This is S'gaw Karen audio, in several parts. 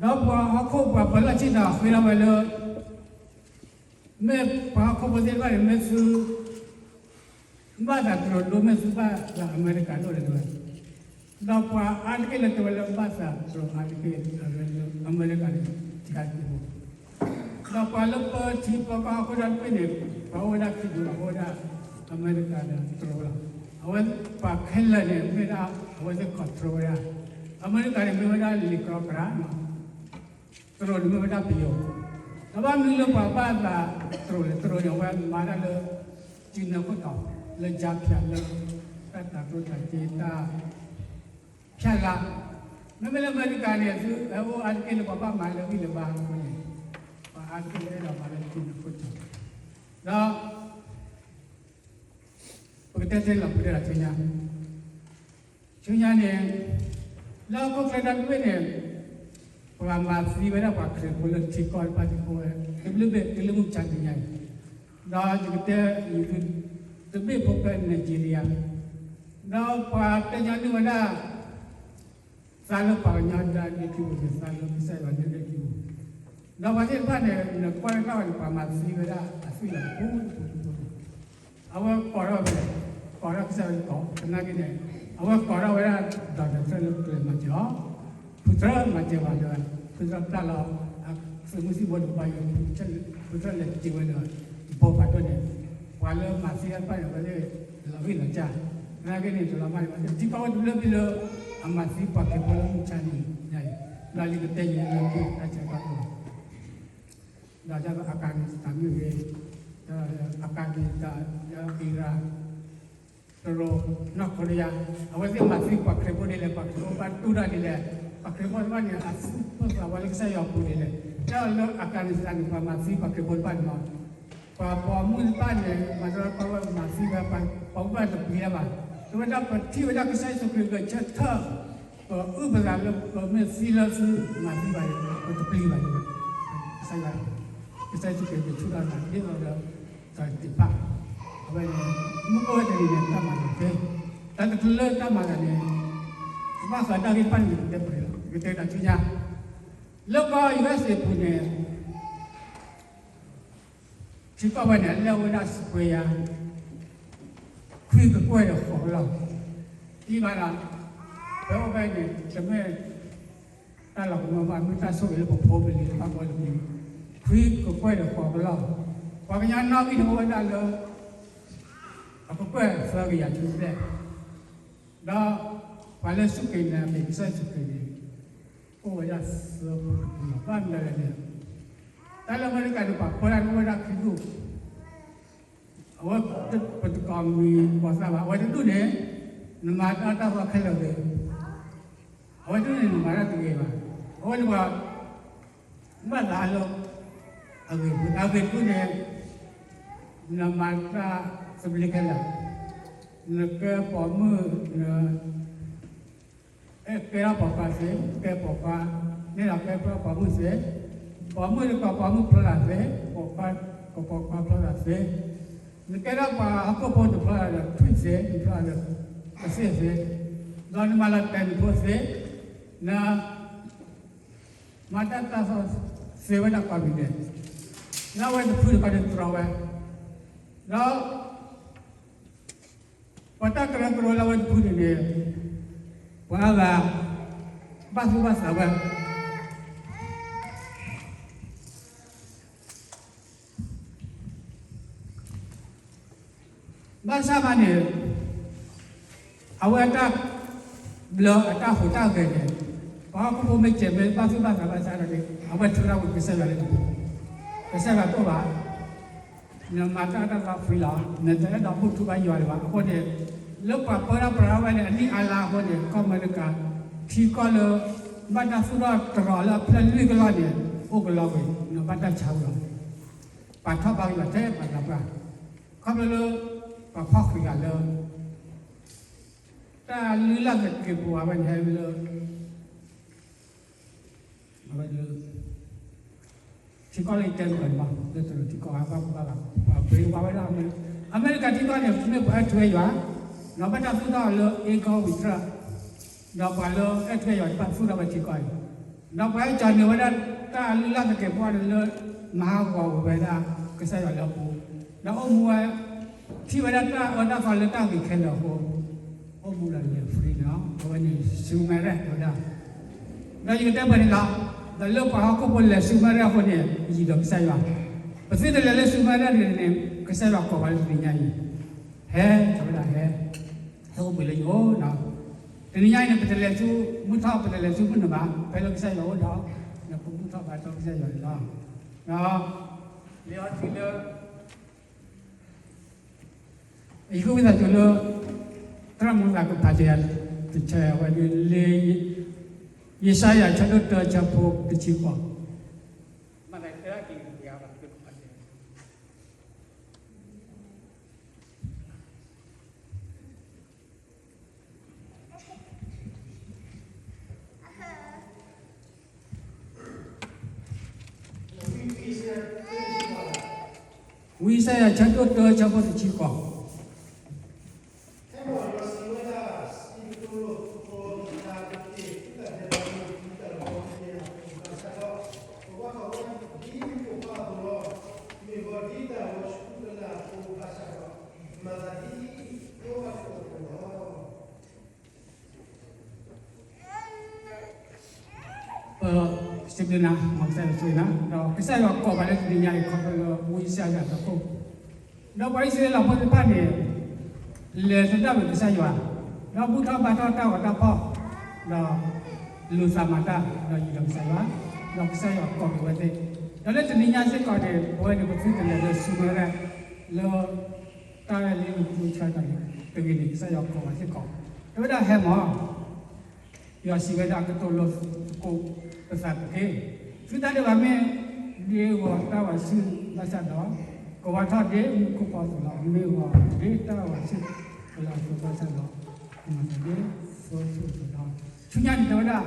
ဒီးပှၤဟီၣ်ခိၣ်ပှၤပၢၤလီၢ်ဆ့ၣ်နီၤဃ့ထီၣ်ဝဲလၢ မ့ၢ်ပှၤဟီၣ်ခိၣ်ဖိသ့ၣ်တဖၣ်န့ၣ် မ့ၢ်သု ဘၣ်သးတရိၤဒိ မ့ၢ်သုဘၣ်သးအမဲရကၤဒိၣ်လဲၣ်တဲဝဲ, ဒီးပှၤအါတက့ၢ်လၢတဲဝဲလၢဘၣ်သးတရိၤအါတက့ၢ် အမဲရကၤန့ၣ် တခါတက့ၢ်ဖိ ဒီးပှၤလၢပၢထံပၢကီၢ်ဟီၣ်ခိၣ်ဒီတဘ့ၣ်န့ၣ် ပှၤအိၣ်ဝဲဒၣ်ခံဒိၣ် အအိၣ်ဝဲဒၣ်အမဲရကၤဒီးတရိၤလီၤ. အဝဲပှၤခဲလၢာ်န့ၣ် မ့ၢ်ဒၣ်အဝဲသ့ၣ် control ဝဲဒၣ်, အမဲရကၤန့ၣ် မ့ၢ်ဝဲဒၣ်လံာ်ကြီကြၢးနီၤ, တရိၤန့ၣ်မ့ၢ်ဝဲဒၣ်ပယီၤ, ဒီးဘၣ်မနုၤလၢပှၤဘၣ်သးတရိၤလဲၣ်, တရိၤန့ၣ် အဝဲမၤတၢ်လၢ စုနၢခိၣ်တီ လၢ ကြားဖြတ် လၢ တၢ်တၤကျိၣ်တၤစ့ တၢ် ဖြတ်လမ်း, မ့မ့ၢ်လၢအမဲရကၤန့ၣ် သုဟဲအိၣ်အါတက့ၢ်လၢပှၤဘၣ်မၤလၢအဂံၢ်လၢၤဘါအဃိန့ၣ် ပှၤအါတက့ၢ်လၢအဲၣ်ဒိးမၤလၢစုနၢခိၣ်တီ, ဒီး ပကတဲတဲလီၤပတဲလီၤဆူညါ, ဆူညါန့ၣ် လၢဟီၣ်ခိၣ်ချၢဒီတဘ့ၣ်န့ၣ် ပှၤမၤသံဝဲဒၣ်ပှၤခရံာ်ဖိလၢထံကီၢ်တဖၣ်န့ၣ် အိၣ်ဝဲ တဘျုးဘ့ၣ်တုၤလၢမုၢ်မဆါတနံၤညါအံၤ, ဒီးယကတဲ တဘ့ၣ်ဖိဖဲ Nigeria, ဒီးပှၤတဲညီနုၢ်ဝဲဒၣ် သးလၢပှၤကညီဒၣ်ဒ့ခံပူၤန့ၣ် သးလၢကစၢ်ယွၤန့ၣ်ဒ့ခံပူၤ, ဒီးပှၤသ့ၣ်တဖၣ်န့ၣ် နကွၢ်တၢ်ဘၣ်န့ၣ် ပှၤမၤသံဝဲဒၣ်အသွံၣ်လီၤ တပူၤတပူၤတပူၤန့ၣ်, အဝဲကိးထီၣ်ဝဲ, ကိးထီၣ်ကစၢ်ယွၤကိး သနာ်က့န့ၣ် အဝဲကိးထီၣ်ဝဲဒၣ် Donald Trump လၢကျဲၤမၤစၢၤအီၤ, ဖုထြၢၣ်မၤစၢၤပှၤဒီး ဖုထြၢၣ်ပျၢ်လီၤ အသုးမုၢ်သံၣ်ဘိတကပၤအံၤ ဖုထြၢၣ်လဲၤစံးဝဲဒီး ဘိးဖးဒိၣ်န့ၣ် ပှၤလၢမၤသံတၢ်တဖၣ်န့ၣ် အဝဲသ့ၣ်လီၤဂံၢ်လီၤစၢ်, သနာ်က့န့ၣ် တလီၤမၢ်န့ၣ် ပှၤသ့ၣ်ထံကီၢ်ဝဲတဘျုးဘ့ၣ်လၢ အမၤသံပှၤခရံာ်ဖိလၢမုၢ်မဆါတနံၤညါအံၤ, ဒီးယကတဲန့ၣ်လၢတၢ်ဆၢကတီၢ်အံၤ ဒီးဒ်သိး Afghanistan မ့ၢ်ဂ့ၤ, ဒီး Afghanistan, ဒီး Iran, တရိၤ, North Korea, အဝဲသ့ၣ်မၤသံပှၤခရံာ်ဖိဒ်လဲၣ်, ပှၤခရံာ်ဖိဘၣ်တူၢ်တၢ်ဒ်လဲၣ်, ပှၤခရံာ်ဖိတဖၣ်န့ၣ် အသူၣ်ဖှံသးညီလၢကစၢ်ယွၤအပူၤဒ်လဲၣ်, တၢ်လၢ Afghanistan န့ၣ် ပှၤမၤသံပှၤခရံာ်ဖိတဖၣ်န့ၣ်လီၤ, ပှၤပိာ်မုၣ်တဖၣ်န့ၣ် မၤသံပှၤဝဲမၤသံဝဲ ပှၤပိာ်မုၣ်တဖၣ်တပျံၤဘၣ်, တဲဝဲဒၣ်ပထံၣ်ဝဲဒၣ်ကစၢ်ယ့ၣ်ၡူးခရံာ်ဂဲၤဆၢထၢၣ် ပအုၣ်ပသးလၢပမ့ၢ်သံလၢသုမၤသံဘၣ်န့ၣ် ပတပျံၤဘၣ်န့ၣ်, ကစၢ်ယွၤ, ကစၢ်ယ့ၣ်ၡူးခရံာ်ကဆူၣ်ထီၣ်သးဒ်သိးဒီး တၢ်သ့ၣ်တဖၣ်, အဝဲန့ၣ် မူခိၣ်ဝဲတနံၤန့ၣ် တၢ်မၤလီၤသ့, တၢ်တချုးလၢတၢ်မၤသးန့ၣ် ဘၣ်ဃးတၢ်ဂ့ၢ်တဖၣ်န့ၣ် ယကတဲပှဲၤလီၤ, ယကတဲတၢ်ဆူညါ, လၢကီၢ် ယူအက်စ် အပူၤန့ၣ် ထံကီၢ်ဝဲန့ၣ် အလဲၢ်အိၣ်ဝဲဒၣ် square ခွံကကွဲၢ်ဒီးဃိးကလီၢ်, သံဘၣ်ဒီး ဖဲအိၣ်ဖဲန့ၣ် တမ့ၢ်တၢ်လီၤကမၢဘၣ်, မ့ၢ်တၢ်ဆိၣ်ဂ့ၤလၢပဖိပလံၤတဖၣ်အဂီၢ်လၢပှၤ, ခွံကကွဲၢ်ဒီးဃိးကလီၢ်, ပှၤကညီနီၣ်ဂံၢ်န့ၣ်အိၣ်ဝဲဒၣ်လၢ အကကွဲၢ်သၢကယၤဆံဘျဲၣ်, ဒီးပှၤလၢစူၢ်က့ၤနာ်က့ၤကစၢ်ယ့ၣ်ၡူးခရံာ်န့ၣ် အိၣ်ဝဲဒၣ်သၢဖိတကလီၢ်, ဘၣ်မနုၤလဲၣ်န့ၣ် တၢ်လၢအမဲရကၤန့ၣ် ပှၤပၢတၢ်န့ၣ်အိၣ်ဝဲဒၣ်ခံဒူၣ်, အဝဲပတကိးမံၤကိးသးဘၣ်, အဝဲတဒူၣ်န့ၣ် နမၤတၢ်တၢ်သီခဲလၢာ်ဂ့ၤ, အဝဲတဒူၣ်န့ၣ် နမၤတၢ်တဂ့ၤဘၣ်, အဝဲန့ၣ်ပှၤ ဘၣ်သးလၢ အဂ့ၤတဒူၣ်, အဂ့ၤတဒူၣ်န့ၣ် နမၤတၢ်သဘျ့ခဲလၢာ်, နကဲပိာ်မုၣ်, န အဲၣ်ကဲထီၣ်ပိာ်ခွါသ့, ကဲပိာ်ခွါ, န့ၣ်ဒီးကဲထီၣ်ပိာ်မုၣ်သ့, ပိာ်မုၣ်ဒီးကပိာ်မုၣ်ဖျီသးသ့, ပိာ်ခွါကပိာ်ခွါဖျီသးသ့, နကဲထီၣ်ပှၤဟီၣ်ခိၣ်ဖိ နဖျီသးဒီးထွံၣ်သ့, နဖျီသးဒီးကသ့ၣ်သ့, ဒီးနမၤလီၤတဲာ်နဖိသ့, န မၤတၢ်တၢ်သီသ့ဝဲဒၣ်ကိးမံၤဒဲး, လၢအဝဲတဖုတခီန့ၣ်တြီဝဲ, ဒီး ပှၤတၢ်ကရၢကရိလၢအဝဲတဖုန့ၣ်န့ၣ် ပှၤအါဂၤ ဘၣ်သူၣ်ဘၣ်သးဝဲ, ဘၣ်ဆၣ်မးန့ၣ် အဝဲအတၢ်ဘျၢအတၢ်ဟူးတၢ်ဂဲၤန့ၣ် ပှၤဟီၣ်ခိၣ်ဖိမ့ၢ်စဲးမ့ၢ်ဘၣ်သူၣ်ဘၣ်သးဘၣ်ဆၣ်ဒီးန့ၣ် အဝဲထုးထီၣ်ဝဲကစၢ်ယွၤလၢနပူၤ, ကစၢ်ယွၤတအိၣ်ဘၣ်, နမၤတၢ်တၢ်သီဖှံလီၤ, နတအဲၣ်ဒိးဘူၣ်ထီၣ်ဘါယွၤလၢၤဘၣ်. အဃိန့ၣ် လၢပှၤပၢတၢ်ပြးဝဲန့ၣ် အနံၣ်အါလါအဃိန့ၣ် ကီၢ်အမဲရကၤ ထံကီၢ်လၢ ဘၣ်တၢ်သူၣ်ထီၣ်တြီၤလၢအဖျၢၣ်လွံၢ်ကလီၢ်န့ၣ် အိၣ်ကလီကွံာ် နဘၣ်တၢ်ဆါဝံၤလီၤ. ပာ်ထီၣ်ဘါယွၤထဲပှၤသးပှၢ်, ခီဖျိလၢ ပှၤဖီၣ်ဃံးဂၤလၢ တၢ်လုၢ်လၢ်သက့ၤပူၤဝဲန့ၣ်ဟဲလၢ အဝဲဒၣ် ထံကီၢ်လၢယတဲမ့ၢ်ကီးန့ၣ်ဘၣ် လၢတရူးထံကီၢ် ဘၣ်ဘၣ်ဘၣ် ပှၤပှ့ၤဝဲဒၣ် အမဲရကၤထံကီၢ်န့ၣ် မ့ၢ်ပှၤအဲၣ်ထွဲယွၤ ဒီးဘၣ်တၢ်သူၣ်ထီၣ်လၢအ့ကီဝံၤတြၢၣ် ဒီးပှၤလၢအဲၣ်ထွဲယွၤတဖၣ်သူၣ်ထီၣ်ဝဲထံကီၢ်အံၤ ဒီးပှၤဟဲကၠီၣ်န့ၢ်ဝဲဒၣ်တၢ်လုၢ်လၢ်သကဲာ်ပဝးန့ၣ်လၢ မၤဟးဂီၤဝဲဒၣ်ကစၢ်ယွၤလၢအပူၤ, ဒီးအိၣ်မူဝဲ ထံၣ်ဝဲဒၣ်တၢ်အၢတၢ်သီလၢတၢ်ဂ့ၤခဲလၢာ်အဃိ, အိၣ်မူဒီးလဲၤ free န့ၣ်လီၤ. အဝဲန့ၣ် ဆူမဲရၣ်တဲဝဲဒၣ်, ဒီးယကတဲပှဲၤန့ၣ်လီၤ. ဒီးလၢပှၤဟီၣ်ခိၣ်ဖိလဲၤဆူမဲရၣ်အဃိန့ၣ် ယံၤဒီးကစၢ်ယွၤ, ပသုတလဲၤလၢဆူမဲရၣ်တဂ့ၤန့ၣ် ကစၢ်ယွၤကိးပှၤလၢတနံၤညါအံၤ, ဟဲ တဲဝဲဒၣ်ဟဲ ဟဲအိၣ်ဘှံးလၢယအိၣ်, တနံၤညါအံၤန့ၣ် ပတလဲၤဆူမုၢ်ထီၣ် ပတလဲၤဆူမုၢ်နုာ်ဘၣ်, ဖဲလၢကစၢ်ယွၤအိၣ်ဒီး ဒီးပဘူၣ်ထီၣ်ဘါထီၣ်ကစၢ်ယွၤန့ၣ်လီၤ. ဒီး လံာ်အီထံလၢ ယဃုဝံသးစူၤလၢ သရၣ်မုၣ်သးကဖးစၢၤယၤတဆၢဝဲဒၣ်လၢ ယၡါယၤဆၢဒိၣ်တၢဆၢဖိတဆံဃိး, မၤသးတၢ်က့ၤယၤဘၣ် ဝံယၡါယၤဆၢဒိၣ်တၢဆၢဖိတဆံဃိး. ပစံးဘျုးနၤ မ်ကစၢ်ယွၤဆိၣ်ဂ့ၤနၤ, ဒီးကစၢ်ယွၤကိးပှၤလၢတနံၤညါအံၤ ခီဖျိလၢဝံယၡါယၤတၢ်ခိၣ်, ဒီးပှၤအံၣ်စရ့လးဖိသ့ၣ်တဖၣ်န့ၣ် လဲၤသဒၣ်ဝဲကစၢ်ယွၤ, ဒီးဘူၣ်ထီၣ်ဘါထီၣ်တၢ်ဂီၤတၢ်ဖီၣ်, ဒီးလူၤသးမၤတၢ်, ဒီးယံၤဒီးကစၢ်ယွၤ, ဒီးကစၢ်ယွၤကိးက့ၤဝဲသ့ၣ်, ဒီးလၢတနံၤညါစ့ၢ်ကီးန့ၣ် ပဝဲန့ၣ်ပသုတလဲၤလၢဆူမဲရၣ် လၢ တၢ်လၢလံာ်လၢပူၤဆၢတၢ်န့ၣ် တဂ့ၤန့ၣ် ကစၢ်ယွၤကိးပှၤစ့ၢ်ကီး, တဲဝဲဒၣ်ဟဲမး ယွၤစံးဝဲဒၣ်ကတိၤလၢသကိးပသးတက့ၢ်. သုတၢ်ဒဲးဘးမ့ၢ်ဒ်အဂီၤတၢ်ဝးဆူၣ်ဘၣ်ဆၣ်ဒီး, ကဝါထီၣ်ဒ်မူခိၣ်ဖီအသိးလီၤ. မ့ၢ်အဂီၤဒ်တၢ်ဝးဆူၣ်ကလီၤအသိးဘၣ်ဆၣ်ဒီး, မၤသးဒ်သိဆူၣ်အသိးလီၤ. ဆူညါန့ၣ်တဲဝဲဒၣ်,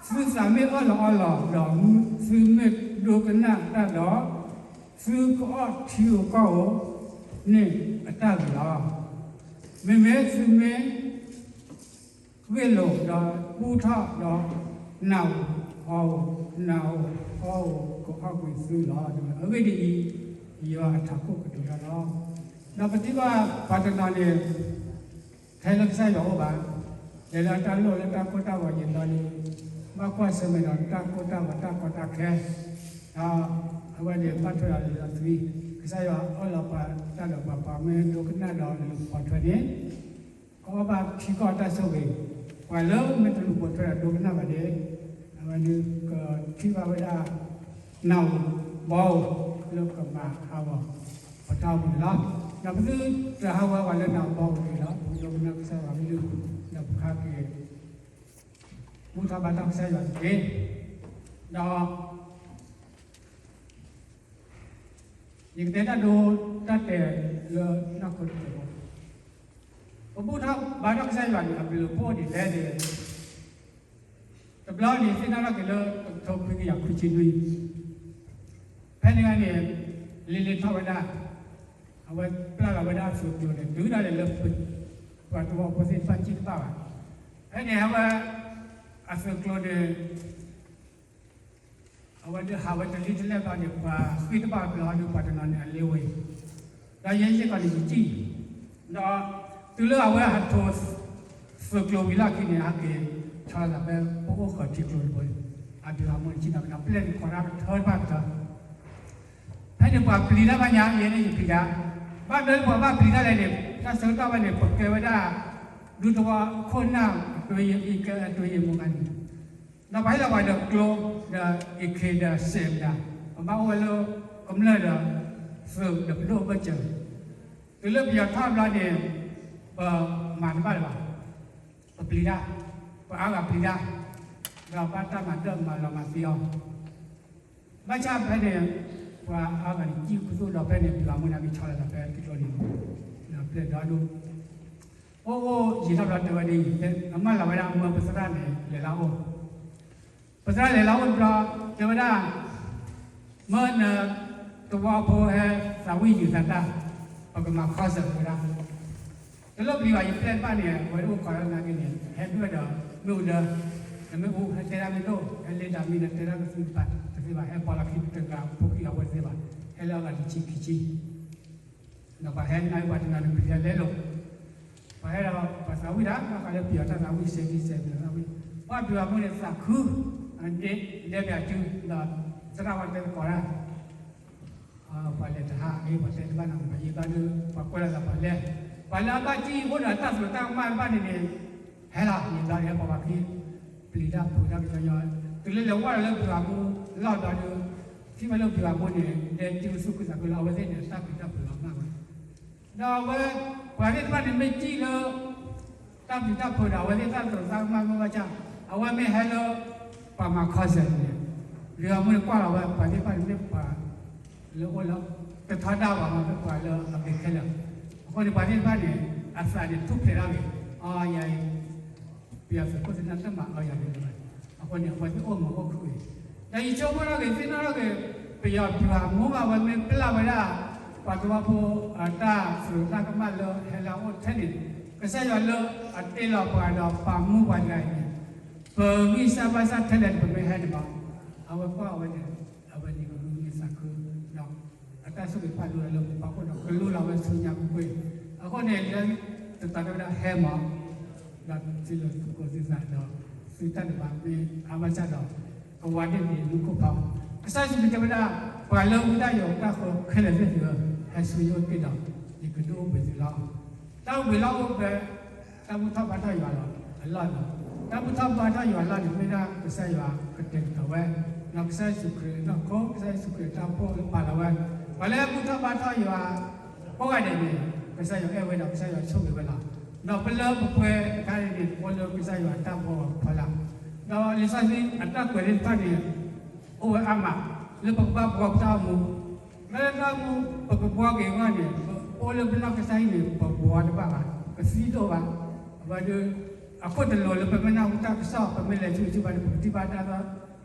သုသးမ့ၢ်အၢၣ်လီၤအီလီၤဒီး သုမ့ၢ်ဒိကနၣ်တၢ်ဒီး, သုကအီၣ်ထံဧိၤကီၢ်ဧိၤန့ၣ်အတၢ်ဂ့ၤလီၤ. မ့မ့ၢ်သုမ့ၢ် ဂ့ၢ်လိာ်ဒီးဘူၣ်ထီၣ်ဒီး နၢ်ဧိၤအီဧိၤ, နၢ်ဧိၤအီဧိၤကအီၣ်ကွံာ်သုလီၤ. အဂ့ၢ်ဒ်အံၤ, ယွၤအထးခိၣ်ကတိၤတၢ်လီၤ. ဒီးပထံၣ်ဘၣ်ပှၤတနီၤန့ၣ် ထဲလၢကစၢ်ယွၤအိၣ်ဘၣ်, လဲၤလၢတၢ်လိၣ်လၢတၢ်ကိၢ်တၢ်ဂီၤယံာ်ဘျီန့ၣ်, ဘၣ်ကွၢ်ဆၢၣ်မဲာ်ဒီးတၢ်ကိၢ်တၢ်ဂီၤတၢ်ကီတၢ်ခဲ, ဒီးအဝဲန့ၣ်ဘၣ်ထွဲဒီးလံာ်စီဆှံ, ကစၢ်ယွၤအၢၣ်လီၤပှၤတၢ်ဒီးပှၤ ပှၤမ့ၢ်ဒိကနၣ်ဒီးလူၤပိာ်ထွဲန့ၣ် ကအီၣ်ဘၣ်ထံကီၢ်တၢ်ဆိၣ်ဂ့ၤ, ပှၤလၢမ့ၢ်တလူၤပိာ်ထွဲဒီးဒိကနၣ်ဘၣ်န့ၣ်, အဝဲန့ၣ်ကထံၣ်ဘၣ်ဝဲဒၣ် နၢ်ဧိၤဘီဧိၤလၢကမၤဟးဂီၤပတၢ်အိၣ်မူန့ၣ်လီၤ. ဒီးပသုတဟးဂီၤပှၤလၢနၢ်ဧိၤဘီဧိၤတဂ့ၤလီၤ. ပကဒိကနၣ်ကစၢ်ယွၤကလုၢ်, ဒီးပကဟဲက့ၤ ဘူၣ်ထီၣ်ဘါထီၣ်ကစၢ်ယွၤတက့ၢ်. ဒီး ယကတဲတၢ်ဒိတၢ်တဲာ်လၢနီၢ်ခိတက့ၢ်. ပဘူၣ်ထီၣ်ဘါထီၣ်ကစၢ်ယွၤန့ၣ် အဘျုးအဖှိၣ်ဒ်လဲၣ်န့ၣ်, တဘျီန့ၣ် သ့ၣ်နီၣ်ထီၣ်က့ၤလၢတကထိခွံကယၤခွံဆံနွံ, ဖဲန့ၣ်န့ၣ် လံာ်လဲၢ်ထီၣ်ဝဲဒၣ်, အဝဲပျၢ်လီၤဝဲဒၣ်အသုးကျိၤန့ၣ် တုၤဒၣ်လဲာ်လၢ ပှၤသဝီဖိသ့ၣ်တဖၣ်စံၣ်တဘၣ်ဘၣ်. ဖဲန့ၣ်အဝဲ အသုးကျိၤန့ၣ် အဝဲဒၣ်ဟးဝဲတလံၣ်တလဲၢ်ဘျီန့ၣ် ပှၤဃ့ၢ်တဘၣ်ဘျီဒီး ပှၤတနီၤန့ၣ်အလ့ဝဲ, ဒီးယဲစ့ၢ်ကီးန့ၣ်ယစံၣ်, ဒီးတုၤလၢအဝဲဟးထီၣ် သုးကျိၤဝံၤလီၢ်ခံန့ၣ် ဟဲက့ၤဆီလီၤသးဖဲ ပအိၣ်ဃီၤထံကျိတဘိန့ၣ်, အဒုးဟးမူန့ၣ် ဆ့ၣ်နီၤကဒီး ပျဲၢ်န့ၣ်ခိးတၢ်ကထၢတဖၣ်ကထၢ ဖဲန့ၣ်ပှၤပျံၤတၢ်ဘၣ်ညါ ယဲန့ၣ်ယပျံၤတၢ်, ဘၣ်မနုၤလၢပှၤဘၣ်ပျံၤတၢ်လဲၣ်န့ၣ် တၢ်ဆၢကတီၢ်ဝဲန့ၣ် ပကဲဝဲဒၣ် ဒူသဝီခိၣ်နၢ် အသွ့ယမုၢ်ဂၤန့ၣ်, ဒီးပှၤဟ့ၣ်လီၤပှၤဒီးကျိ ဒီးအ့ၣ်ခ့ဒီးစဲးမတၤ, ပဘၣ်အိၣ်ဝဲလၢကမျၢၢ်ဒီး သုးဒီးပဒိၣ်အဘၢၣ်စၢၤ, တုၤလၢပယီၤထီၣ်ဘျီန့ၣ် ပမၤတဘၣ်လၢၤဘၣ်, ပပျံၤတၢ်, ပအါဂၤပျံၤတၢ်, ဒီးဘၣ်တၢ်မၤဒၢၣ်မၤလီၤမၤသံအီၤ ဘၣ်ဆၣ်ဖဲန့ၣ် ပှၤအါဂၤန့ၣ် ကံၢ်ခူသူၣ်ဒီးဖဲန့ၣ် ပှၤမူဒါက့ၤဆီလီၤသးဖဲတကျိၤန့ၣ်, ဒီးပျဲၢ်ဒီဒူၣ်, အိၣ်အိၣ်ယံာ်ထီၣ်ဘျီတဲဝဲဒ်အံၤ, အမၢလီၤဝဲဒၣ်မၢပသရၣ်န့ၣ် လဲၤလၢအအိၣ်, ပသရၣ်လဲၤလၢအအိၣ်တဘျီ တဲဝဲဒၣ်, မၢနသဝီဖိဟဲသးဝံၣ်ယုာ်သးတၢ်, ပကမၤခီစၢၤဝဲဒၣ် တလိၣ်ပျံၤဘၣ် ယပျဲၢ်တဖၣ်န့ၣ် အဝဲဒၣ်အိၣ်ခိးလၢနာ်က့န့ၣ် ဟဲဒွဲၣ်ဒီးမ့ၣ်အူဒၢ, နမ့ၢ်အိၣ်ဟဲတဲဒၣ်မ့ၢ်ဒိၣ်, ဟဲလဲၤဒၣ်မ့ၢ်နတဲဒၣ်ကသုတပာ်တသ့ဘၣ်, ဟဲပီလီၤခံတဂၤဖိခံဂၤဝဲတသ့ဘၣ်, ဟဲလၢအဂၤတဆံခံဆံ, ဒီးပှၤဟဲနၢ်ဟူပှၤတနီၤန့ၣ်ပလဲၤလဲလိာ်, ပှၤဟဲဒီးပှၤသးဝံၣ်တၢ် ဘၣ်ဃးလၢပယီၤတၢ်သးဝံၣ် စဲးကံစဲးပယီၤသးဝံၣ်, ပှၤပယီၤဖိန့ၣ်သးခု, ဒဲဒဲပယီၤစု, ဒီးသရၣ်ဝဲတဲသကိးတၢ် ပှၤလဲၤတဟးအ့ၣ် ပှၤတဲတဘၣ်နီတမံၤဘၣ်, ယံာ်ဘျီဒီး ပှၤကွဲးလိာ်သးပှၤလဲၤ, ပှၤလၢအဘၣ်စံၣ်အိၣ်ဒီးတၢ်သရူးတၢ်ကမၣ်တဖၣ်န့ၣ်န့ၣ်, ဟဲလီၤ ယံာ်ဘျီဒီးဟဲပှၤပှၤခံ, ပျံၤတၢ်ဖုးတၢ်ကညီညီ, တုၤလၢလဲၤဝဲဒီးလၢပယီၤဖိလီၢ်ဘျီဒီး, ထံၣ်ဝဲလၢပယီၤဖိန့ၣ် ဒဲစုသူၣ်ခုသးခုလီၤ, အဝဲသ့ၣ်န့ၣ် တၢ်ပျံၤတၢ်ဖုးလီၤမၢ်ဝဲ ဒီးအဝဲ ပှၤသ့ၣ်တဖၣ်န့ၣ်မ့ၢ်စံၣ်လၢ တၢ်ပျံၤတၢ်ဖုးဒီး အဝဲသ့ၣ်တၢ်သရူးတၢ်ကမၣ်မ့ၢ်ဘၣ်ဆၣ်, အဝဲမ့ၢ်ဟဲလၢ ပှၤမၤခီၣ်စဲးန့ၣ်, ပယီၤဖိန့ၣ်ကွၢ်လီၤဝဲ ပှၤသ့ၣ်တဖၣ်န့ၣ်မ့ၢ်ပှၤလၢအိၣ်လၢ တထီဒါပှၤမၤမ့ၢ်ပှၤလၢအဂ့ၤခဲလၢာ်, အဃိန့ၣ် ပှၤသ့ၣ်တဖၣ်န့ၣ် အသးန့ၣ်ထူၣ်ဖျဲးထီၣ်ဂ့ၤ, အီယၤအံၤ ပယီၤသုးခိၣ်သ့ၣ်တဖၣ်တမၤအီယၤန့ၣ်လၢၤဘၣ်, အဃိန့ၣ် အဝဲသ့ၣ်အိၣ်မုာ်အိၣ်ခုၣ်ဂ့ၤ, ဒီးယဆိကမိၣ်ထီၣ်ဂ့ၤ သ့ၣ်နီၣ်ထီၣ်ဂ့ၤ ပယီၤပျံၤအမိၢ်ဘၣ်ဝဲမ့ၢ်ပျၢ်ဝဲဒၣ် ပှၤသဝီဖိ တၢ်သရူးတၢ်ကမၣ်လၢဟဲလၢအအိၣ်ထဲန့ၣ်, ကစၢ်ယွၤလၢအတ့လီၤပှၤဒီးပာ်မူပှၤတဂၤအံၤန့ၣ်, ပဂံၢ်စၢ်ဘါစၢ်ထဲလဲၣ်န့ၣ် ပမ့ၢ်ဟဲန့ၣ်ဘၣ်, အဝဲကွၢ်အဝဲန့ၣ်, အဝဲန့ၣ်ကဂုာ်မ့ၢ်သးခု, ဒီးအတၢ်ဆိၣ်ဂ့ၤတဖၣ်လၢလၢပပာ်ဖှိၣ်ဒီး ကလူလီၤဝဲဆူညါကွ့ၢ်ကွ့ၢ်, အဃိန့ၣ် လၢတတီၤတဲဝဲဒၣ်ဟဲမး, ဒီးသုလၢသုကိးသုသးဒီး သုတၢ်ဒဲးဘးမ့ၢ်အါဘၣ်ဆၣ်ဒီး ကဝါဒ့ၣ်န့ၣ်မူခိၣ်ဖီ, ကစၢ်ယ့ၣ်ၡူးခရံာ်တဲဝဲဒၣ်, ပှၤလၢဝံတၢ်ယိးတၢ်ဃၢခဲလၢာ်သ့ၣ်သုဧၢ, ဟဲဆူယအိၣ်တ့ၢ်ဒီး ယကဒုးအိၣ်ဘှံးသုလီၤ. တၢ်အိၣ်ဘှံးလီၢ်အိၣ်ဘှံး, တၢ်ဘူၣ်ထီၣ်ဘါထီၣ်ယွၤလီၤအလီၢ်န့ၣ်, တၢ်ဘူၣ်ထီၣ်ဘါထီၣ်ယွၤလီၢ်န့ၣ် မ့ၢ်ဒၣ်ကစၢ်ယွၤကတဲာ်ကတီၤဝဲ, ဒီးကစၢ်ယ့ၣ်ၡူးခရံာ်နီၢ်ခိ ကစၢ်ယ့ၣ်ၡူးခရံာ်တၢ်အိၣ်ဖှိၣ်လၢပာ်လီၤဝဲ, ပှၤလၢဘူၣ်ထီၣ်ဘါထီၣ်ယွၤ ကိးဂၤဒဲးန့ၣ် ကစၢ်ယွၤအဲၣ်ဝဲဒီးကစၢ်ယွၤဆိၣ်ဂ့ၤဝဲလီၤ. ဒီးပလၢပပှဲၤတခါန့ၣ်န့ၣ် ပအိၣ်လၢကစၢ်ယွၤတၢ်ဘှီအဖီလာ်, ဒီးလံာ်စီဆှံအတၢ်ကွဲးသ့ၣ်တဖၣ်န့ၣ် အိၣ်ဝဲအါမး လၢပကဘၣ်ဘှီပတၢ်အိၣ်မူ, လၢတၢ်အိၣ်မူ ပကဘှီက့ၤအဂီၢ်န့ၣ် ပအိၣ်လၢပနီၢ်ကစၢ်အံၤန့ၣ် ပဘှီတဘၣ်ဘၣ်, ပသံတအိၣ်ဘၣ်. အဝဲဒီး အခိၣ်တလိၤလၢပမ့ၢ်နၢ်ဟူတၢ်ကစီၣ် ပမ့ၢ်လဲၤဆူဆူဘၣ်န့ၣ် ပကထံၣ်ဘၣ်တၢ်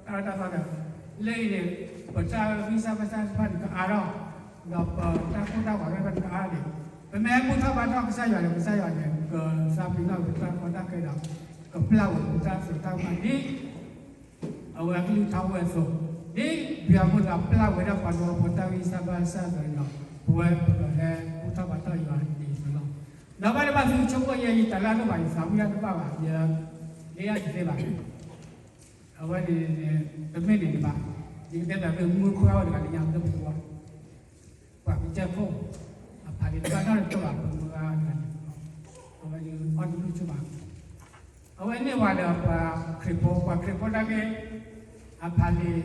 အၢတၢ်သီဒီး လၢအံၤန့ၣ် ပတၢ်ဂံၢ်စၢ်ဘါစၢ်တဖၣ်န့ၣ်ကအါထီၣ်, ဒီးပတၢ်ကိၢ်တၢ်ဂီၤတဖၣ်န့ၣ်ကအါန့ၣ်, ပမ့ၢ်ဟဲဘူၣ်ထီၣ်ဘါထီၣ်ကစၢ်ယွၤန့ၣ် ကစၢ်ယွၤန့ၣ် ကသးပ့ၤနီၣ်ပတၢ်ကီတၢ်ခဲဒီး ကပျၢ်ဝဲပတၢ်သရူးတၢ်ကမၣ်ဒ် အဝဲအကလုၢ်ကထါအိၣ်ဝဲအသိး, ဒ်ပယီၤဖိသးပျၢ်ဝဲဒၣ်ပှၤသဝီဖိတၢ်ဂံၢ်စၢ်ဘါစၢ်အသိးန့ၣ်ဒီး ပဝဲပကဟဲဘူၣ်ထီၣ်ဘါထီၣ်ယွၤဒ်အံၤအသိးလီၤ. ဒီးဘၣ်တဘၣ်သုဆိကမိၣ်ယဲ ယတၢ်လၢအဒိၣ်ဘၣ် ယသးဝံၣ်တၢ်တဘၣ်ဘၣ်, ယ လၢယတသ့ဘၣ်. အဝဲန့ၣ် တမ့ၢ်န့ၣ်တဘၣ်, ယကတဲဘၣ်ဖဲမူခိၣ်အဝဲတဂၤလၢညါလၢပကဝီၤ ပှၤကစၢၢ်ခိၣ် အဖးလံာ်တဘၣ်နီတတီၤဘၣ် ပမုၢ်ဂၤတဂၤန့ၣ်, အဝဲအီၣ်တဘျုးဆိဘၣ်, အဝဲန့ၢ်ဝဲဒီးပှၤခရံာ်ဖိ, ပှၤခရံာ်ဖိတၢ်ဂ့ၢ် အဖးလံာ်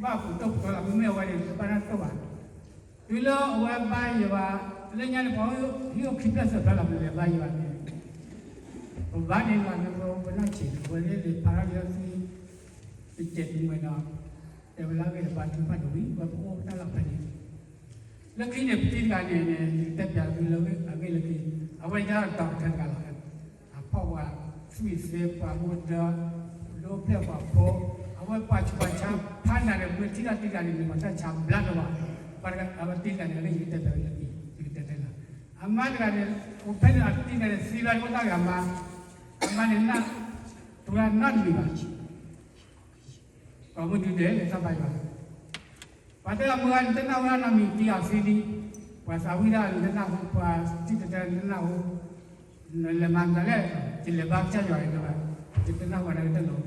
ဘၣ်ပူၤတၢ်ပူၤတီလီၤ, မ့မ့ၢ်အဝဲန့ၣ် တဘၣ်နီတတီၤဘၣ်. တုၤလၢအဝဲဘါယွၤ လၢညါန့ၣ် ပှၤဟံၣ်အိၣ်ခံဖျၢၣ်သၢဖျၢၣ်လီၤ ပလဲၤဘါယွၤန့ၣ် ပဘါန့ၣ်လီၤ နပနီၢ်ဆံး ပဝဲန့ၣ်လၢဖးထီၣ်လၢသု တကဲးတမှဲၤဒီး တဲဝဲလၢအဂ့ၢ်ဘါထုကဖၣ်တဝံၤ ဝဲပအိၣ်တၢ်လီၢ်ဖဲန့ၣ် လၢခံန့ၣ် ပတံၤတဂၤန့ၣ်န့ၣ် ယကတဲပျးသုလၢအဂ့ၢ်လၢခံ, အဝဲဒၣ်ဒီကထၢတဂၤလီၤ. အဖီၣ်ပှၤသွံၣ်သ့ပှၤမူဒါ ဒိဖျဲၣ်ပှၤဖိ, အဝဲပှၤဆူးပှၤဆါ ဖးနၤဒီး မ့ၢ်ထံၣ်တၢ်တံၤတဂၤန့ၣ် မ့ၢ်ပှၤတၢ်ဆါဘျါလၢၤဘၣ်. ပှၤတဂၤ အဝဲတံၤတဂၤန့ၣ် အဂ့ၢ်ယကတဲပျးသုလၢခံ, ယကတဲတဲလီၤ. အမါတဂၤန့ၣ် အိၣ်ဖဲန့ၣ်အတံၤတဂၤန့ၣ် သံဘျါတအိၣ်တၢ်ဂ့ၤအမါ, အမါန့ၣ် တူၢ်တၢ်နီတမံၤဘၣ် ကိးမုၢ်နံၤဒဲး လဲၤတၢ်ဘါယွၤ, ပှၤတဲအမုၢ်ဂၤ နတနၢ်ဟူနီတမံၤ တံၤအီၤသံလံ, ပှၤသးဝံၣ်ဒၣ်နတနၢ်ဟူ, ပှၤတံၤတဲတဲနတနၢ်ဟူ, နလဲၤမၤမတၤလဲၣ်, ယလဲၤဘါကစၢ်ယွၤအံၤလၢၤဘၣ်, ယတနၢ်ဟူဘၣ်နတၢ်လိၤ,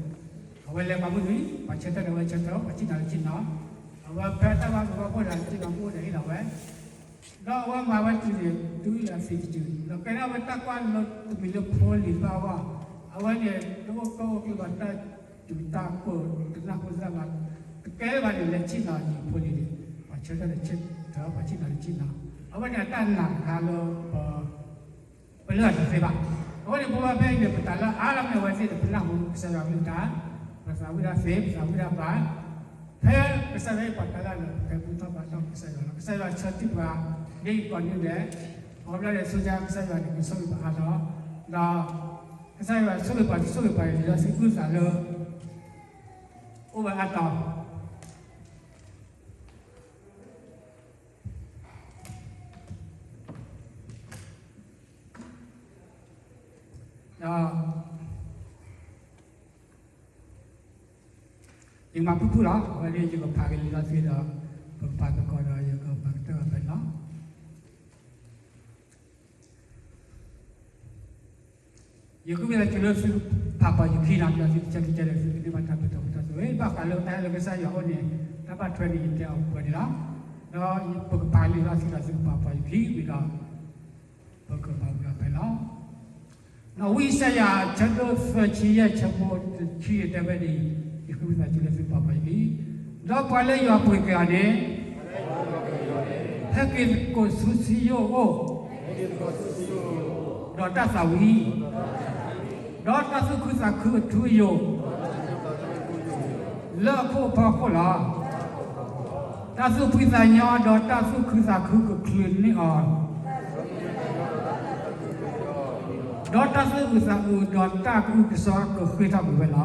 အဝဲလဲၤကိးမုၢ်နံၤ, ပှၤဆၢထၢၣ်ဒီးဝဲဆၢထၢၣ်, ပှၤစံၣ်နီၤလၢစံၣ်နီၤ, အဝဲဖဲတၢ်ဘါသဝီဖိဒီး စံၣ်နီၤဖိဒီးဟ့ၣ်လီၤဝဲ ဒီးအဝဲမၤဝဲတုၤန့ၣ် တုၤအသံတစု, ဒီးကဲထီၣ်ဝဲတၢ်ကွၢ်လၢတမံၤလၢဖိလံၤတဖၣ်အဂီၢ်, အဝဲန့ၣ် တအိၣ်ကၢအိၣ်ကျၢၤဘၣ်တၢ်တူၢ်တၢ်ကိၢ်တနၢ်ဟူတၢ်ဘၣ်, တကဲဘၣ်န့ၣ် လဲၤဆံၣ်နီၤယံာ်ဖိလံၤန့ၣ်, ပှၤဆၢထၢၣ်ဒီးဆၢထၢၣ် ပှၤစံၣ်နီၤဒီးစံၣ်နီၤ, အဝဲန့ၣ်အတၢ်နာ်တခါလၢပ ပလၢၢ်တသ့ဘၣ်. အဃိန့ၣ် ပဝဲဖဲအံၤန့ၣ် ပတၢ်လၢအါလၢမ့ၢ်ဝဲသ့ၣ်န့ၣ် ပနၢ်ဟူကစၢ်ယွၤကလုၢ်ကထါ, ပသးဝံၣ်ဒၣ်သ့, ပသးဝံၣ်ဒၣ်ဘၣ်, ဖဲကစၢ်ယွၤဟ့ၣ်ပှၤတၢ်လၢလၢ ပကဘူၣ်ထီၣ်ဘါထီၣ်ကစၢ်ယွၤလီၤ. ကစၢ်ယွၤဆၢထံၣ်ပှၤ ဒ်အံၤကိးနံၤဒဲး, အဘျီဒီးဆိကမိၣ်ကစၢ်ယွၤန့ၣ် ကဆိၣ်ဂ့ၤပှၤအါထီၣ်, ဒီးကစၢ်ယွၤဆိၣ်ဂ့ၤပှၤ ဆိၣ်ဂ့ၤပှၤန့ၣ် လၢသုးကုၢ်သးလၢ အိၣ်ဝဲအါတီၤ ဒီး ယမၤဖုၣ်ဖုၣ်လီၤ. အဝဲန့ၣ်ယကဖးက့ၤလံာ်စီဆှံဒီး ပကဖးသကိးဒီးယကပာ်ကတၢၢ်အီၤဖဲန့ၣ်လီၤ. ယဃ့ဝံသးစူၤလၢသုကဖးပှၤယူၤခံလီၤ. ဒီးသုကဆၢထံဆၢဒဲး သုကန့ၢ်ဘၣ်တၢ်ပၢၢ်ထီၣ်ပၢၢ်ထီၣ်ဆိၣ်ဂ့ၤ ဘၣ်ဃးလၢတၢ်အဲၣ်လၢကစၢ်ယွၤအအိၣ်န့ၣ် တၢ်ဘၣ်ထွဲန့ၣ် ယတဲအီၤပှဲၤန့ၣ်လီၤ. ဒီးပကဖးလံာ်စီဆှံဒီးသုကဖးပှၤယူၤခံဝံၤဒီး ပကမၤဝံၤအီၤဖဲလီၤ. ဒီးဝံယၡါယၤ ဆၢဒိၣ်သၢဆံယဲၢ် ဆၢဖိတဆံယဲၢ် တဲဝဲဒ်အံၤ, ယဃ့ဝံသးစူၤလၢသုကဖးပှၤယူၤခံ, ဒီးပှၤလၢယွၤပှ့ၤက့ၤအီၤန့ၣ် ဟဲက့ၤသကိးဆူစံယိၣ်အအိၣ် ဒီးတၢ်သးဝံၣ်, ဒီးတၢ်သူၣ်ခုသးခုအထူအယိာ် လၢအခိၣ်အဖီခိၣ်လီၤ. တၢ်သူၣ်ဖှံသးညီဒီးတၢ်သူၣ်ခုသးခုကချုးန့ၢ်အီၤ, ဒီးတၢ်သူၣ်အုးသးအုးဒီးတၢ်ကအုကစွါကဃ့ၢ်ထီၣ်ကွံာ်ဝဲလီၤ.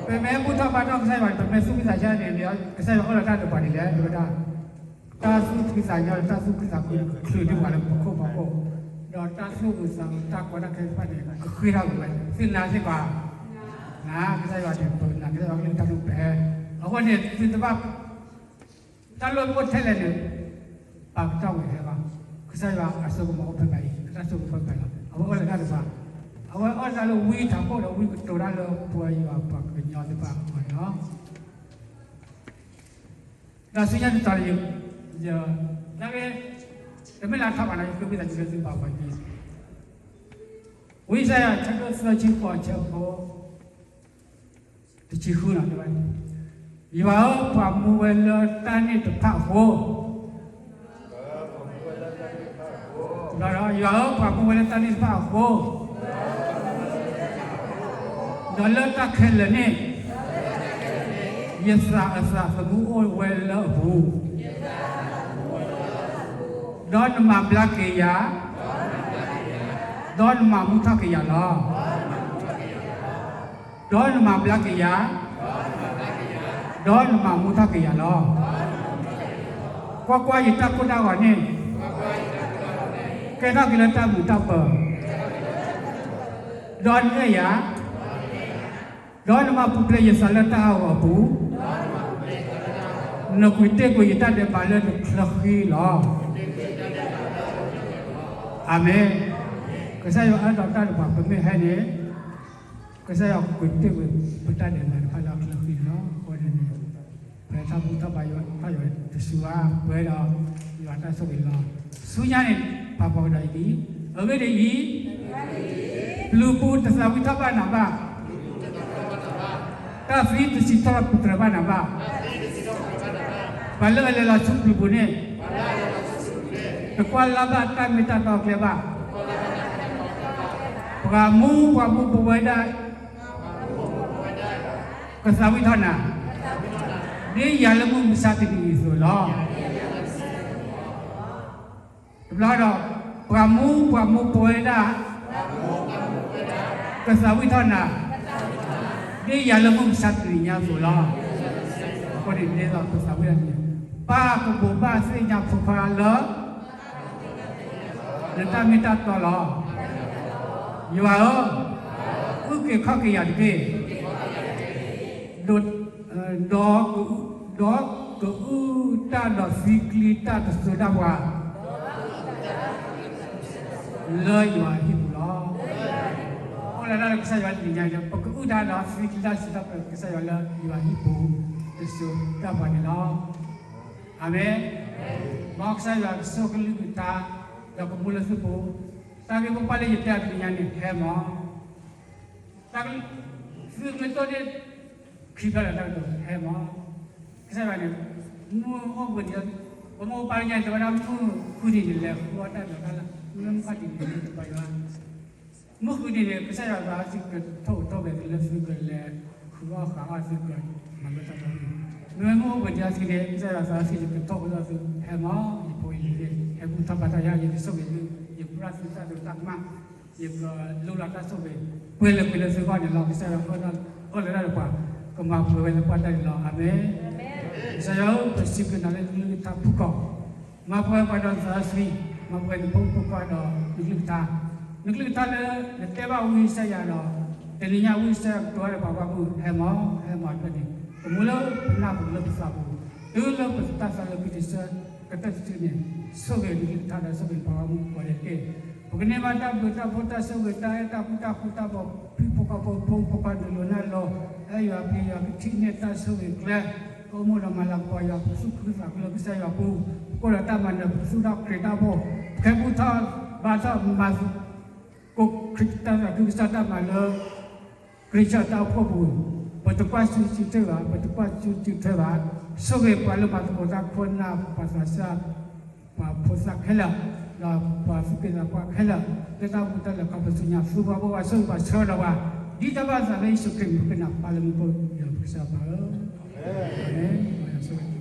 ပမ့ၢ်ဘူၣ်ထီၣ်ဘါထီၣ်ကစၢ်ယွၤန့ၣ် ပမ့ၢ်သူၣ်ဖှံသးညီန့ၣ် ကစၢ်ယွၤအိၣ်ဒီးတၢ်တပှၤဒ်လဲၣ် တဲဝဲဒၣ် တၢ်သူၣ်ဖှံသးညီဒီးတၢ်သူၣ်ခုသးခုန့ၣ် ကချုးန့ၢ်ပှၤလၢပခိၣ်ဖီခိၣ်, ဒီးတၢ်သူၣ်အုးသးအုးတၢ်ကီတၢ်ခဲတဖၣ်န့ၣ် ကဃ့ၢ်ထီၣ်ကွံာ်ဝဲ, သုနာ်စ့ၢ်ကီး, နာ်ကစၢ်ယွၤန့ၣ် ပနာ်ကစၢ်ယွၤကလုၢ်ကထါဒိၣ်ဖျၢၣ်, အဃိန့ၣ် သုတဘၣ် တၢ်လၢအိၣ်ထဲလဲၣ်န့ၣ် ပာ်ကတီၢ်ဝဲဟဲဘၣ်, ကစၢ်ယွၤအစိကမီၤအိၣ်ဖဲဘၣ်အံၤ အတၢ်ဆိကမိၣ်ဖဲဘၣ်လီၤ. အဝဲအိၣ်လၢတၢ်တပၤ, အဝဲအီၣ်တၢ်လၢဝံထးခိၣ်ဒီးဝံကတိၤတၢ်လၢပှၤယွၤပှၤကညီသ့ၣ်တဖၣ်အဂီၢ်န့ၣ်လီၤ. ဒီးဆူညါတတီၤန့ၣ် ယ, တၢ်ဂ့ၢ်, တမ့ၢ်လၢထီၣ်ဘၣ်နီၤ ယဃ့ဝံသးစူၤလၢသုကဖးပှၤယူၤခံ, ဝံယၡါယၤ ဆၢဒိၣ်သၢဆံဃိး ဆၢဖိ တဆံဃုနီၤ တဲဝဲ, ယွၤဧၢ, ပှၤမူဝဲလၢတၢ်န့ၣ်တဖၣ်အဃိ, ဒီးယွၤဧၢ, ပှၤမူဝဲလၢတၢ်န့ၣ်တဖၣ်အဃိ, ဒီးလၢတၢ်ခဲလၢာ်န့ၣ် ယသးအသးသမူအိၣ်ဝဲလၢအပူၤ, ဒီးနမၤဘျါက့ၤယၤ, ဒီးနမၤမူထီၣ်က့ၤယၤလီၤ. ဒီးနမၤဘျါက့ၤယၤ, ဒီးနမၤမူထီၣ်က့ၤယၤလီၤ. ကွၢ်ကွၢ်, ယတၢ်ကိၢ်တၢ်ဂီၤန့ၣ် ကဲထီၣ်က့ၤလၢတၢ်မုာ်တၢ်ပၢၤ, ဒီးနအဲၣ်ယၤ, ဒီးနမၤပူၤဖျဲးယသးလၢတၢ်ဟးဂီၤအပူၤ, နကွံာ်တ့ၢ်ကွံာ်ယတၢ်ဒဲးဘးလၢနချၢဃံလီၤ. အၤမ့ၣ်. ကစၢ်ယွၤအဲၣ်ဒိးတၢ်တဖၣ် ပမ့ၢ်ဟဲန့ၣ် ကစၢ်ယွၤကွံာ်တ့ၢ်ကွံာ်ပတၢ်ဒဲးဘးတဖၣ်လၢအချၢဃံလီၤ. အဃိန့ၣ်န့ၣ် ပထါဘူၣ်ထီၣ်ဘါယွၤတစူၤဘၣ် ပှဲၤဒီးယွၤတၢ်ဆိၣ်ဂ့ၤလီၤ. ဆူညါန့ၣ် ပာ်ဖှိၣ်ကဒီးအံၤ, အဂ့ၢ်ဒ်အံၤ, ပျုၤပူၤတသးဝံၣ်ထီၣ်ဘၣ်နၤဘၣ်, တၢ်သံတစံးထီၣ်ပတြၢၤဘၣ်နၤဘၣ်. ပှၤလၢအလဲၤလီၤဆူပျုၤပူၤန့ၣ် တကွၢ်လၢ်ဘၣ်တၢ်မ့ၢ်တၢ်တီအကျဲဘၣ်. ပှၤမူပှၤမူပဝဲဒၣ် ကသးဝံၣ်ထီၣ်နၤ ဒ်ယၤလၢမုၢ်မဆါတနံၤအံၤအသိးလီၤ. တဘျီဒီး ပှၤမူပှၤမူပဝဲဒၣ် ကသးဝံၣ်ထီၣ်နၤ ဒ်ယၤလၢမုၢ်မဆါတနံၤညါအသိးလီၤ. အဃိန့ၣ်ဒ်သိးပသးဝံၣ်ထီၣ်န့ၣ် ပၢ်ကဘိးဘၣ်သ့ၣ်ညါဖိခွါလၢ နတၢ်မ့ၢ်တၢ်တီလီၤ. ယွၤဧၢ, အုၣ်က့ၤခီၣ်က့ၤယၤတက့ၢ်. ဒီး, ဒီးကအုၣ်တၢ်ဒီးသံကျံတၢ်တစိၤဒၣ်ပှၤ လၢယွၤအဟံၣ်ပူၤလီၤ. အိၣ်လၢဒၣ်လၢကစၢ်ယွၤတနံၤညါအံၤ ပကအုၣ်တၢ်ဒီးသံကျံတၢ်တစိၤဒၣ်ပှၤ ကစၢ်ယွၤလၢယွၤအဟံၣ်ပူၤ တစိၤဒၣ်ပှၤန့ၣ်လီၤ. အၤမ့ၣ်. မ်ကစၢ်ယွၤကဆိၣ်ကလုၢ်ကထါ ဒီးကမူလၢသုပူၤ, တၢ်ဂ့ၢ်မိၢ်ပှၢ်လၢယတဲအီၤတနံၤညါန့ၣ် ဟဲမး, တၢ်ဂ့ၢ်သုမ့ၢ်တိၢ်န့ၢ်ခံဖျၢၣ်လၢတၢ်ကတိၤ ဟဲမး. ကစၢ်ယွၤန့ၣ် မုၢ်အိၣ်ဘှံးနံၤ, ပမိၢ်ပၢ်လၢညါန့ၣ် တဲဝဲဒၣ်မုၢ်ဃုနံၤန့ၣ် လဲၤဃုအီၣ်တၢ်ဒီးတၢ်လၢ မုၢ်မုၢ်ခီၣ်ထံးန့ၣ် ပယွၤ မုၢ်ဃုနံၤန့ၣ် ကစၢ်ယွၤသးစီဆှံကထိၣ်ကထိၣ်ဝဲသုလၢသုကလဲၤဃုအီၣ်ဃုအီသုကမၤလိတၢ်ဒီး, မ့မ့ၢ်မုၢ်အိၣ်ဘှံးနံၤအံၤန့ၣ် ကစၢ်ယွၤသးစီဆှံကထိၣ်ကထိၣ်သု ဟဲမး ယဖိယလံၤသ့ၣ် ဟဲဘူၣ်ထီၣ်ဘါထီၣ်ယၤ ယကဆိၣ်ဂ့ၤသု ယကပျၢ်သုတၢ်ဒိးတၢ်ကမၣ်, ယကလိၣ်လီၤတၢ်ဆိၣ်ဂ့ၤ ပှဲၤလၢပှဲၤလၢသုဂီၢ်န့ၣ်လီၤ. ကစၢ်ယွၤအၢၣ်လီၤတၢ်ဒီးပှၤ ကမၤပှဲၤဝဲလၢပှၤတၢ်န့ၣ်လီၤ. အၤမ့ၣ်. ကစၢ်ယွၤဧၢ ပစံးဘျုးနၤလၢနကလုၢ်ကထါဖုၣ်ကိာ် မၤပှဲၤပှၤဒီးနသးစီဆှံ, မၤပှဲၤနဖိမုၣ်ဖိခွါဒီးနကလုၢ်ကထါ, နကလုၢ်ကထါလၢနတဲဘၣ်ဝံယၡါယၤဒီး တနံၤညါဝံသးစူၤကတိၤတၢ်ဒီးပှၤဂီၢ်မုၢ် ဟဲမီၢ် ဟဲမီၢ်တဖျၢၣ်န့ၣ် တမူလၢပနၢ်ပူၤလၢပသးပူၤ တုၤလၢပတၢ်သးလၢခံတဆၢ ကတၢၢ်တစုန့ၣ် ဆိၣ်ဂ့ၤနကလုၢ်ကထါဒီးဆိၣ်ဂ့ၤပှၤဂီၢ်မုၢ်ကိးဂၤဒဲးတက့ၢ်. ပကန့ၢ်ဘၣ်တၢ်ဘျုးတၢ်ဖှိၣ်တၢ်ဆိၣ်ဂ့ၤ တၢ်အဲၣ်တၢ်ကွံတၢ်ဃူတၢ်ဖိး ဖံဖိကီၢ်ဖိ ဖိမုၣ်ဖိခွါနုာ်လီၤနၢ်လီၤ အဲၣ်ယွၤပျံၤယွၤကထံၣ်န့ၢ်တၢ်ဆိၣ်ဂ့ၤကျဲ ကအိၣ်မူဒီးမၤလၤကပီၤယွၤ ပကသူၣ်ခုသးခုလၢကစၢ်ယွၤပူၤ ပကအိၣ်ဒီးတၢ်မၤနၢၤ ပကသူၣ်ထီၣ်ခရံာ်တၢ်အိၣ်ဖှိၣ် ပကဟဲဘူၣ်ထီၣ်ဘါထီၣ်မၤ ကိးခရံာ်တၢ်သးခုကစၢ်တၢ်မၤလၢ ခရံာ်ကစၢ်တၢ်အိၣ်ဖှိၣ်ပူၤ, ပတကွၢ်စုစုထွဲဘၣ်, ပတကွၢ်စုစုထွဲဘၣ်, ဆိၣ်ဂ့ၤပှၤလၢပှၤသကိးသးခိၣ်နၢ် ပှၤသးစၢ် ပှၤဖိသၣ်ခဲလၢာ်, ဒီးပှၤသူၣ်က့သးပှၢ်ခဲလၢာ်, လၢတၢ်အိၣ်မူတၢ်လဲၤခီပသူညါ သူပှၤဘိပှၤဆိၣ်ဂ့ၤပှၤဆၢဒီးပှၤ, ဒ်တၢ်ဘၣ်သးလၢယ့ၣ်ၡူးခရံာ်မံၤ ပဃ့နၤပၢ်လၢမူခိၣ် ယွၤပကစၢ်ပၢ်ဧၢ, အၤမ့ၣ်.